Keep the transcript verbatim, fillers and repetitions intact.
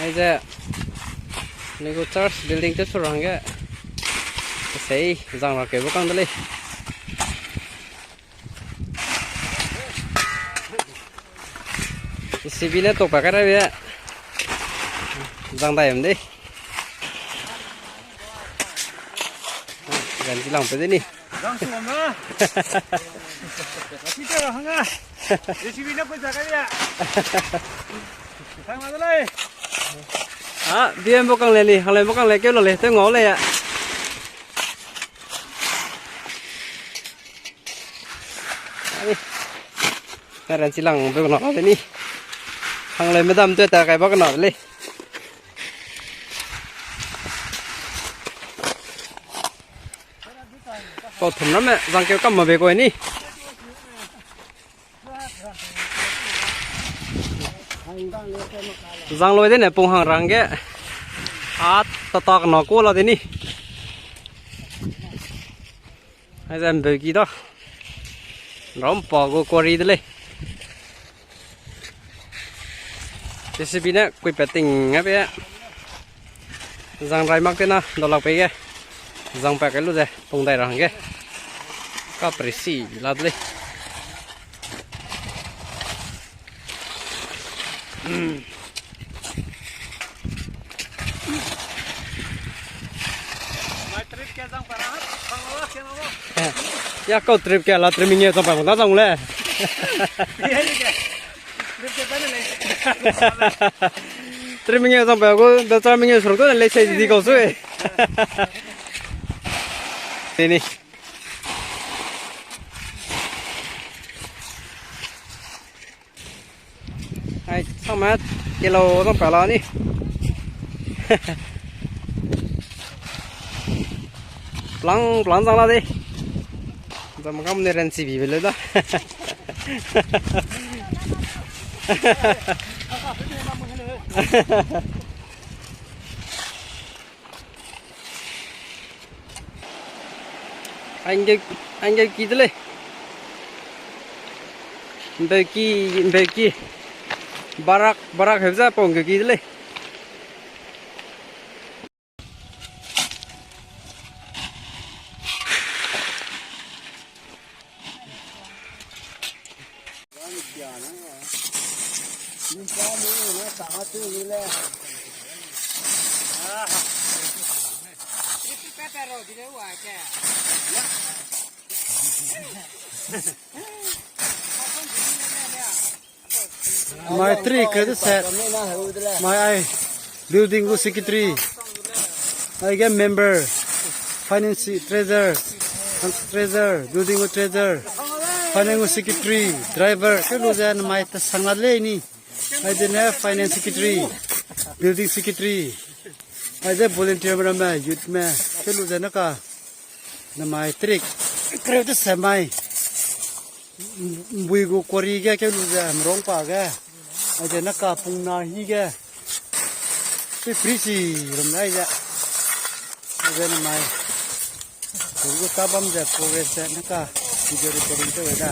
Aize, ni gu church building te su ra hangge, sei zang ra keu bu kang de lei. JCB ne tokpa kai rabe, zang dai am dei. Gan chi lang pe de ni. Zang su am na. Peter hang a. JCB ne koi za kai ya. Thang la de lei. A, BM bu kang le ni, hang le bu kang le keu la lei, te ngau lei ya. Ai, na ran chi lang be kena de ni. Hang le medam te ta kai ba kena de lei. Pau thum ramme zang keu kam ma be koi ni. Zang loi de ne pung hang ra hangge. A, tatak na ku la de ni. Aize mbeuki da. Ram pa gu quarry de lei. JCB ne kuipat ting a be. Zang rai mak te na, dalak pei ge. Zang pa kai lu ze, pung dai ra hangge. Kaprisi la de lei. Ya kau trip ke la trip mingeu zang pa da zang le. Trip mingeu zang pa gu, da char mingeu seruk tu ne lei sei di kau sui. Te ni. Ai, samat, kelo zang pa la ni. Plang, plang zang la de. Zang kam ne ran chi bi be le da. Anggeu, anggeu ki de lei. Mbeuki, mbeuki. Barak, barak heu ze pau nggeu ki de lei. Mai tri keu de set. Mai ai building gu secretary. Aige member, finance treasurer, treasurer, building gu treasurer, finance gu secretary, driver, kelu ze namai ta sang la lei ni. Aide ne finance secretary, building secretary. Aide volunteer me ramme, youth me, kelu ze naka. Namai trik, kreu te semai. Mbui gu quarry ge kelu ze mrong pa ge. Aide naka pung na hi ge. Pe pri si rum lai ze. Aide namai. Pung gu ta bam ze progress ze naka. Video recording te we da.